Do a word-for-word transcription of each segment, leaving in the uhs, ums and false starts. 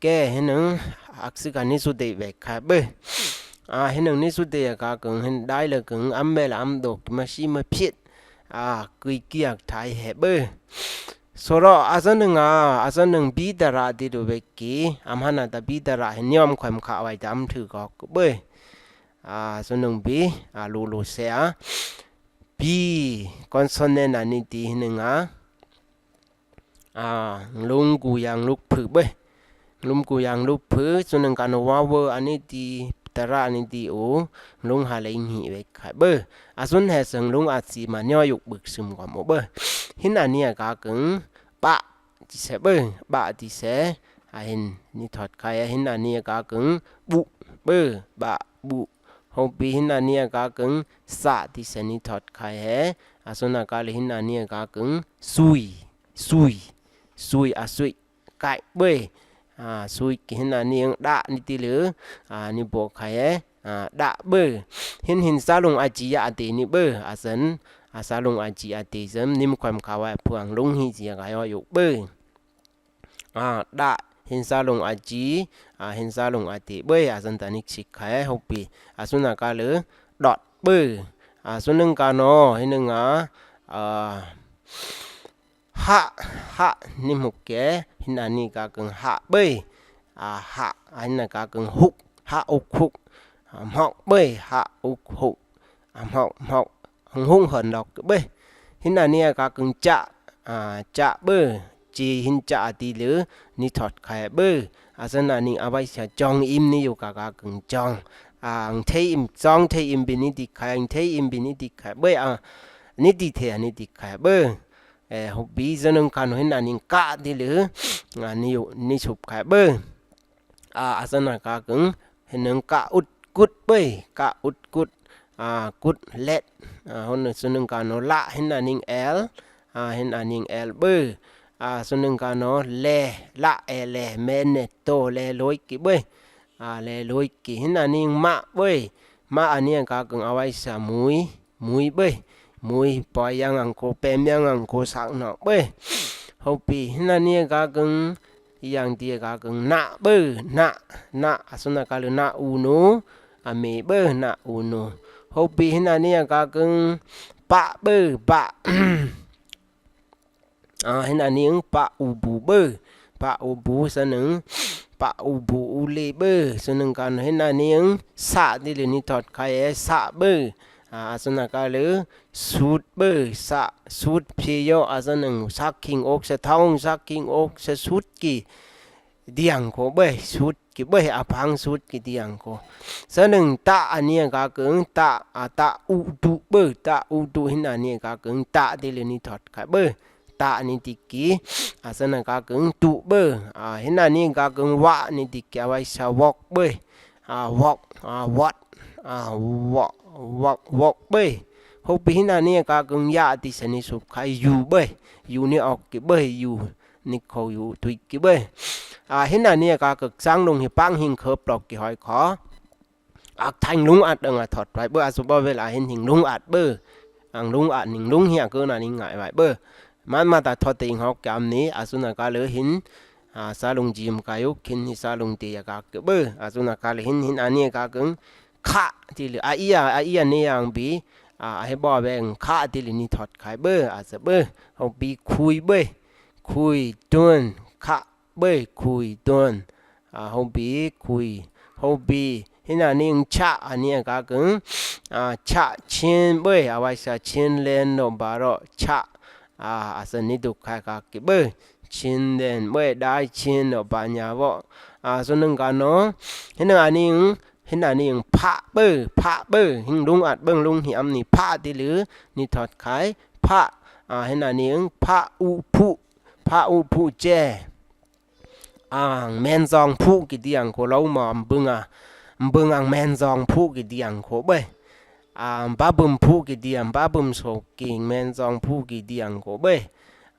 ke hinang aksik ani sude wek kai beu. A hinang ni sude a ka keng hin dai le keng am me la am dok ma si ma piet. A kui ki ak thai he beu. Soro a sa nang a, a sa nang bi dara di du wek ki, am hana ta bi dara hin yom kwem ka wai ta am thu kok beu. A sa nang bi, a lu lu se a. Bi consonant ani di hinang a. A, nglung ku yang luk phu beu. Nglung ku yang luk phu, sunang kano wawe ani di, tara ani di o, nglung ha lei ngi wek kai beu. A sun he seng nglung a si ma nyo yuk buk sum kwa mo beu. Hin ani a ka keng, ba, di se beu, ba di se. A hin ni thot kai a hin ani a ka keng, bu, beu, ba, bu. Hopi hin ani a ka keng, sa di se ni thot kai he. A sun a ka le hin ani a ka keng, sui. Sui, sui a sui, kai beu. A, sui ki hin ani eng da ni ti le, a, ni bo kai e, a, da beu. Hin hin salung a ji a de ni beu, a sen, a salung a ji a de sem, nim kwem ka wai puang lung hi ji a ka yo yuk beu. A, da, hin salung a ji, a, hin salung a de beu, a sen ta nik sik kai, hopi, a sun a ka le, dot beu. A, sunang kano, hinang a, a, Ha, ha, nim huk ke, hin ani ka keng ha beu. A, ha, a hin a ka keng huk, ha uk huk. A, mhok beu, ha uk huk. A, mhok, mhok, hung hung hon dok beu. Hin ani a ka keng cha, a, cha beu. Chi hin cha a ti le, ni thot kai beu. A sen ani a wai sa chong im ni yu ka ka keng chong. A, ang thei im, chong thei im bi ni di kai, ang thei im bi ni di kai beu. A, ni di thei, ni di kai beu. E, hopi sunang kano hin ani ka di le, a, ni yu, ni sup kai beu. A, a sen a ka keng, hinang ka ut kut beu, ka ut kut, a, kut let. A, hon sunang kano la, hin ani el, a, hin ani el beu. A, sunang kano le, la, e, le, me, ne, to, le, loi ki beu. A, le, loi ki, hin ani ma beu. Ma ani a ka keng a wai sa mui. Mui beu, mui poi yang ang ko, pem yang ang ko sak nok beu. Hopi, hin ani a ka keng, yang di a ka keng, na beu, na, na, a sun a ka le na u nu, a me beu, na u nu. Hopi, hin ani a ka keng, pa beu, pa. A, hin ani eng pa u bu beu. Pa u bu sunang. Pa u bu u le beu. Sunang kano hin ani eng sa di le ni thot kai e sa beu. A, a sun a ka le sut beu. Sa, sut phe yo a sunang sa king ok sa thong sa king ok sa sut ki. Diang ko beu, sut ki beu, a phang sut ki diang ko. Sunang ta ani a ka keng, ta, a ta u du beu, ta u du hin ani a ka keng, ta di le ni thot kai beu. Ta ni ti ki, a sun a ka keng tu beu. A, hin ani a ka keng wa ni ti ki, a wai sa wok beu. A, wok, a, wot, a, wok, wok, wok beu. Hopi hin ani a ka keng ya ti sa ni sup kai yu beu. Yu ni ok ki beu, yu. Ni ko yu tui ki beu. A, hin ani a ka keng sang lung hi pang hing khep lok ki hoi ko. Ak thai nglung at dang a thot wai beu, a su bo wel a hin hing nglung at beu. Ang nglung at ning nglung hia kơ na ning ngai wai beu. Man ma ta thot te ing hok kiam ni, a sun a ka le hin, a, sa lung jim ka yuk, hin hi sa lung te a ka keng beu. A sun a ka le hin, hin ani a ka keng kha ti le. A ia, a ia ni yang bi, a, a he bo weng kha ti le ni thot kai beu, a se beu. Hopi khui beu. Khui dun, kha beu, khui dun. A, hopi, khui, hopi. Hin ani eng cha, ani a ka keng. A, cha, chin beu, a wai sa chin len no ba ro, cha. A, a sa ni du kai ka ki beu. Chin len beu, dai chin no ba nya wo. A, sunang kano. Hin ani eng, hin ani eng pha beu, pha beu. Hing lung at beu lung hi am ni pha ti le, ni thot kai. Pha. A, hin ani eng pha u phu. Pha u phu che. Ang men zong phu ki diang ko lau ma mbung a, mbung ang men zong phu ki diang ko beu. Ang ba bum phu ki diang, ba bum so ki men zong phu ki diang ko beu.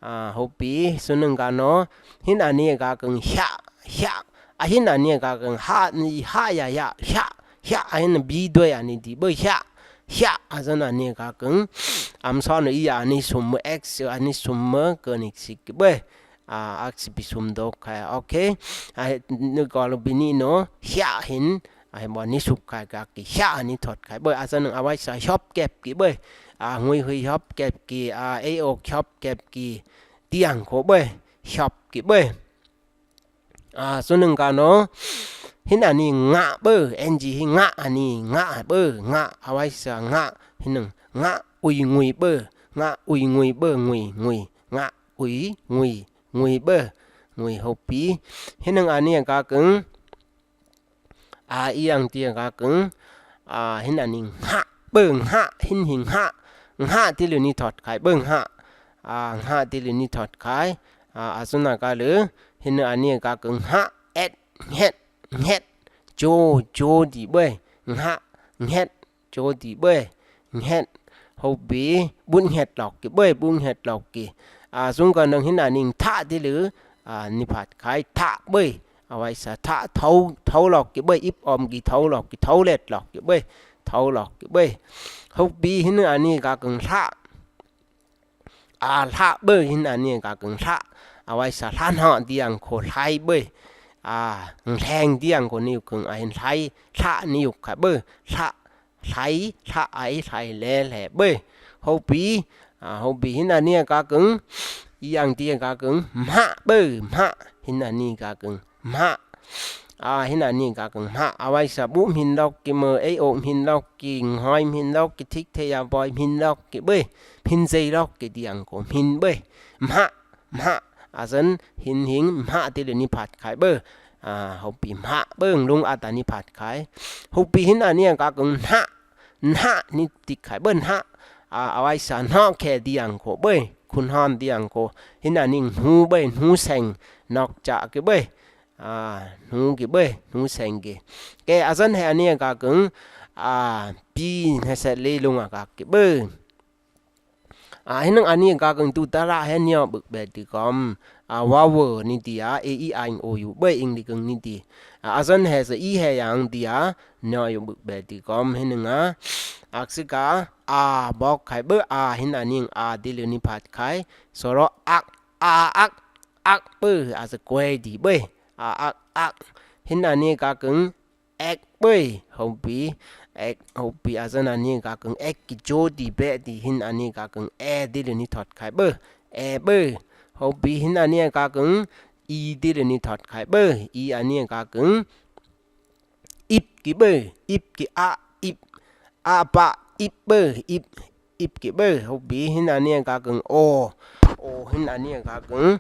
A, hopi, sunang kano, hin ani a ka keng hia, hia. A, hin ani a ka keng ha, ni ha ya ya, hia, hia, a hin bi doi ani di beu hia, hia, a sun ani a ka keng. Am son i ya ani sum, x ani sum, kơ ni sik beu. A, ak si bi sum dok khai. Okay. A, ni gol bi ni no, hiah hin. A, hin bo ni suk khai gak ki. Hiah ni thot khai bơi. A, sa nâng a wai sa hiop kep ki bơi. A, ngui hui hiop kep ki. A, e ok hiop kep ki. Tiang ko bơi. Hiop ki bơi. A, su nâng ka no. Hin a ni ngă bơi. Ng hi ngă a ni ngă bơi. Ngă a wai sa ngă. Hin nâng ngă ui ngui bơi. Ngă ui ngui bơi ngui ngui. Ngă ui ngui. Ngui bơi, ngui hô pi. Hin nâng a ni a gak kưng. A, i ang ti a gak kưng. A, hin a ni ngă bơi ngă, hin hi ngă. Ngă ti lư ni thot khai bơi ngă. A, ngă ti lư ni thot khai. A, a su na ka lư. Hin nâng a ni a gak kưng ngă, et, nghet, nghet. Cho, cho ti bơi. Ngă, nghet. Cho ti bơi, nghet. Hô pi, bŭt nghet lok ki bơi, bŭt nghet lok ki. A, sung ka nâng hin a ning thă ti lư, a, ni phat khai thă bơi. A wai sa thă thâu, thâu lok ki bơi, ip om ki thâu lok ki, thâu let lok ki bơi, thâu lok ki bơi. Hô pi hin a ni gak kưng thă. A, lhă bơi hin a ni gak kưng lhă. A wai sa lhă nhŏ tiang ko lhai bơi. A, lheng tiang ko ni kưng a hin lhai, lhă ni yuk khai bơi. Lhă, lhai, lhă ai, lhai le, le bơi. Hô pi, a, hô pi hin a ni gak kưng. I ang ti gak kưng. Mhă bơi, mhă hin a ni gak kưng. Mhă. A, hin a ni gak kưng mhă. A wai sa bŭ mhin lok ki mơ, e ok mhin lok ki, ngoi mhin lok ki, thik the ya boi mhin lok ki bơi. Mhin zei lok ki tiang ko mhin bơi. Mhă, mhă. A dân hin hing mhă ti lư ni phat khai bơi. A, hô pi mhă bơi, lung a ta ni phat khai. Hô pi hin a ni gak kưng mhă. Nhă ni ti khai bơi nhă. A, a wai sa nhŏ khe tiang ko bơi. Khun hon tiang ko. Hin a ni hnu bơi, hnu seng. Nok cha ki bơi. A, hnu ki bơi, hnu seng ki. Ke a dân he a ni gak kưng. A, pi he se lư lung a gak ki bơi. A, hin nâng a ni gak kưng tu ta ra he nio bŭk be ti kom. A, wa wơ ni ti a, e i a ing o u bơi ing ti kưng ni ti. A, a dân he se i he yang ti a, nio u bŭk be ti kom hin nâng a. Ak si ka, a, bok khai bơi a, hin a ni a ti lư ni phat khai. Soro ak, a, ak, ak bơi, a se kue ti bơi. A, ak, ak. Hin a ni gak kưng, ek bơi, hô pi, ek, hô pi a dân a ni gak kưng, ek ki cho ti bơi ti hin a ni gak kưng, e ti lư ni thot khai bơi, e bơi, hô pi hin a ni gak kưng, i ti lư ni thot khai bơi, i a ni gak kưng, ip ki bơi, ip ki a, ip, a pa, ip bơi, ip, ip ki bơi, hô pi hin a ni gak kưng, o, o hin a ni gak kưng,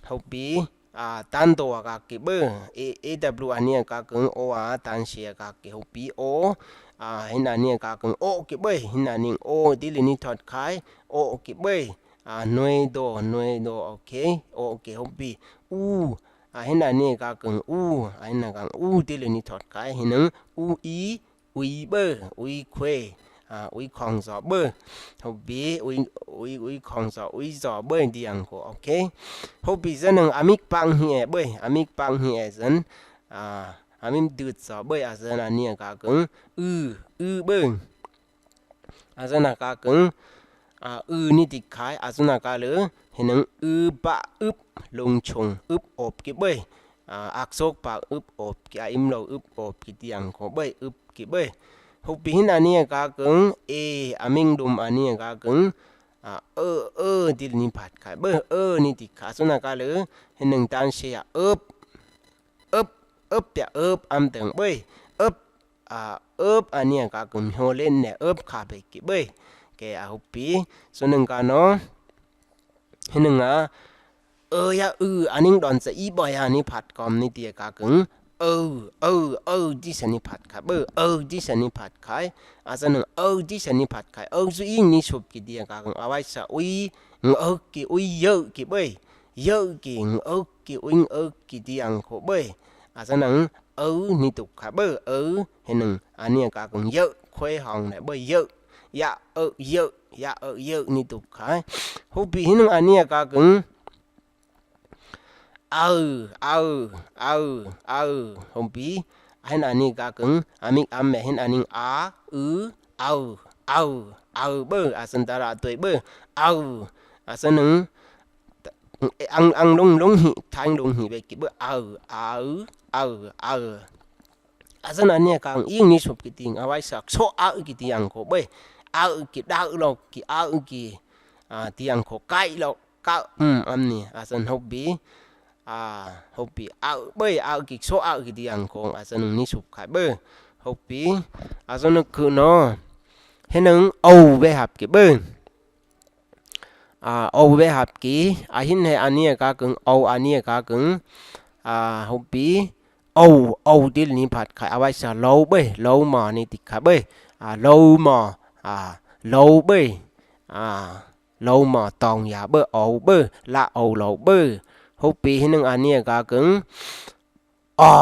hô pi, a, tan to a gak ki bơi, e, e, w a ni a gak kưng, o a, tan si a gak ki hô pi o, a, hin a ni a gak kưng, o ki bơi, hin a ni o, ti lư ni thot khai, o ki bơi, a, nui to, nui to, ok, o ki hô pi, u, a, hin a ni a gak kưng, u, a, hin a gak u, ti lư ni thot khai, hin nâng, u i, ui bơi, ui khuê, a, ui khong so bơi. Hô pi, ui, ui, ui khong so, ui so bơi tiang ko, ok. Hô pi dân nâng a mik pang hi e bơi, a mik pang hi e dân, a, a mik dut so bơi, a dân a ni a gak kưng, ư, ư bơi. A dân a gak kưng, a, ư ni ti khai, a dân a gak lư, hin nâng ư ba ưp, lung chung, ưp ôp ki bơi. A, ak sok pak ưp ôp ki, a im lo ưp ôp ki tiang ko bơi, ưp ki bơi. Hô pi hin a ni a gak kưng, e, a ming dum a ni a gak kưng, a, ơ, ơ, ti lư ni phat khai bơi, ơ, ni ti khai, a dân a gak lư, hin nâng tan si a, ưp, ưp, ưp ya ưp, am teng bơi, ưp, a, ưp a ni a gak kưng, hô lên ne, ưp kha bơi ki bơi. Ke a hô pi, a dân a gak no, hin nâng a, ơ ya ư, a ning đon sa i bơi a ni phat kom ni ti a gak kưng. Ơ, ơ, ơ, ti sa ni phat khai bơi, ơ, ti sa ni phat khai. A dân nâng ơ, ti sa ni phat khai. Ơ, zu ing ni sup ki ti a gak kưng. A wai sa ui, ng ơ ki, ui yơ ki bơi. Yơ ki, ng ơ ki, ui ng ơ ki tiang ko bơi. A dân nâng ơ ni tuk khai bơi, ơ, hin nâng a ni a gak kưng yơ, khuê hong ne bơi yơ. Ya ơ yơ, ya ơ yơ ni tuk khai. Hô pi hin nâng a ni a gak kưng. Au, au, au, au. Hô pi. Hin a ni gak kưng. A mik am me hin a ning a, ư, au, au, au bơi. A dân ta ra tuê bơi. Au. A dân nâng. ang, ang lung, lung hi, tang lung hi bek ki beu, aơ, aơ, aơ, aơ. Asana nia kang ing ni sup ki ting, awai sa, so aơ ki tiang ko beu. Aơ ki, daơ lo ki, aơ ki, a, tiang ko, kai lo, ka, hmm, am ni, asan hop bi, a, hop bi, aơ beu, aơ ki, so aơ ki tiang ko, asan ni sup kai beu. Hop bi, asan ku no, hinang, au beu hap ki beu. A, au beu hap ki, a hin he ani ka keng, au ani ka keng, a, hop bi, au, au dil ni phat kai, awai sa lou beu, lou ma ni ti kai beu, a, lou ma, a, lou beu, a, lou ma tong ya beu, au beu, la au lou beu, hop bi hinang ani ka keng, a,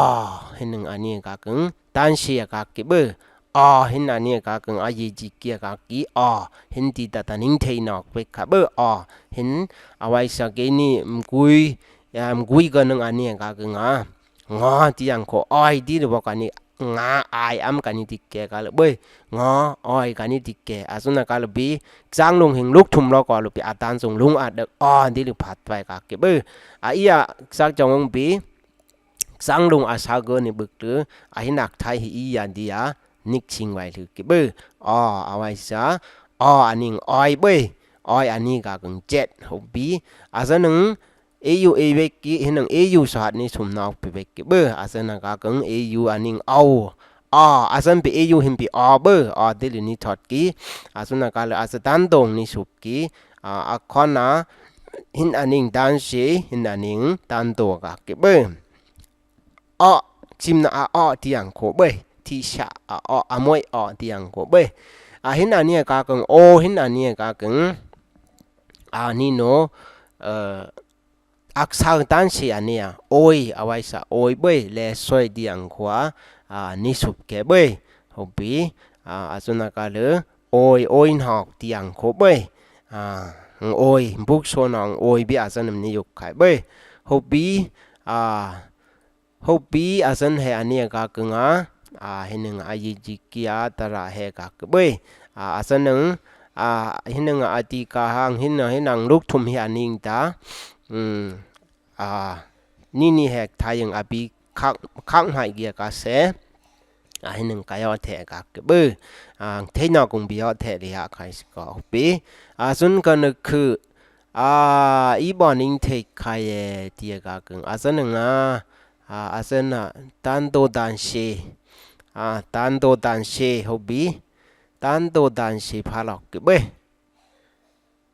hinang ani ka keng, tan sia ka ki beu. A, hin ani ka keng, a, yi ji kia ka ki, a, hin ti ta ta ning thei nok bek ka beu, a, hin, awai sa ke ni, mgui, ya, mgui ka nang ani ka keng, a. Nga, tiang ko, oi, di le bok ani, nga, ai, am ka ni ti ke ka le beu. Nga, oi, ka ni ti ke. Asana ka le bi, sang lung hing luk thum lo ko le bi, a tan sung lung a dek, a, di le phat pai ka ki beu. A, ia, sak jong ong bi, sang lung a sa gơ ni bek te, a hin ak thai hi i ya di a, nik sing wai le ki beu. A, awai sa, a, aning, oi beu, oi ani ka keng jet, hop bi, asanang, e u e bek ki, hinang e u sa hat ni sum nok pi bek ki beu, asana ka keng e u aning, au, a, asan bi e u hin bi a beu, a dil ni thot ki, asana ka le asa tan dong ni sup ki, a, a khon a, hin aning tan si, hin aning tan do ka ki beu. A, sim na a, a, tiang ko beu, ti sa a, a, a moi a, tiang ko beu. A, hin ani ka keng, o, hin ani ka keng. A, ni no, e, ak sa tan si ani a, oi, awai sa, oi beu, le soi tiang ko a, a, ni sup ke beu. Hop bi, a, asana ka le, oi, oi nok tiang ko beu. A, oi, buk so nang, oi bi asan ni yuk kai beu. Hop bi, a, hop bi asan he ani ka keng a, a, hinang a yi ji kia ta ra he ka ki beu. A, asanang, a, hinang a ti ka hang, hinang, hinang luk thum hi aning ta. Hmm. A, ni ni hek thai yang a bi khak, khak hai gia ka se. A, hinang ka yo the ka ki beu. A, thei no kung bi yo the li ha kai si ko bi. A, sun ka ne ku. A, i bo ning thei kai e ti ka keng. Asanang a. A, asana tan do tan si. A, tan do tan si hop bi. Tan do tan si pha lok ki beu.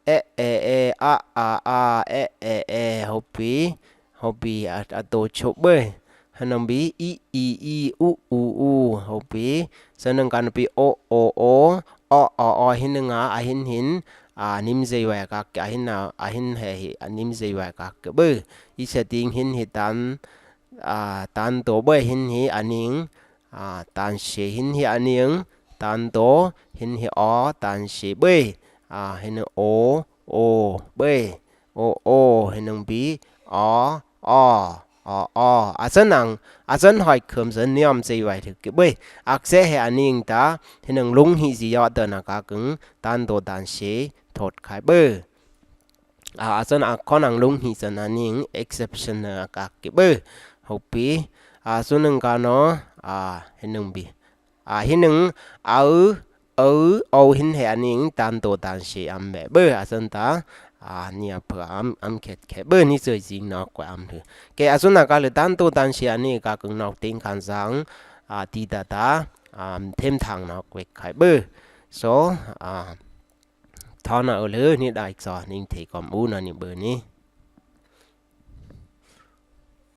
E, e, e, a, a, a, e, e, e, hop bi, hop bi, a, a, to chop beu. Hinang bi, i, i, i, u, u, u, hop bi. Sanang kan bi, o, o, o, o, o, o, hinang a, a hin hin, a, nim zei wai ka ki, a hin a, a hin he hi, a nim zei wai ka ki beu. I sa ting hin hi tan, a, tan to beu hin hi aning, a, tan si hin hi aning, tan to, hin hi o, tan si beu. A, hin o, o, beu. O, o, hinang bi, o, o, o, o. Asanang, asan hoi kem sen niam zei wai thik ki beu. Ak se he aning ta, hinang lung hi zi yo ta na ka keng, tan to tan si, thot kai beu. A, asan a khon ang lung hi sen aning exception a ka ki beu. Hop bi, a, sunang ka no, a, hinang bi. A, hinang, au, au, au hin he aning tan to tan si am be beu, asan ta, a, ni a pha am, am khet khe beu, ni soi sing nok ko am thu. Ke asuna ka le tan to tan si ani ka keng nok ting kan sang, a, ti ta ta, a, them thang nok wek khai beu. So, a, Thana ơ lơ ni dai so ning thei kom u na ni bơ ni.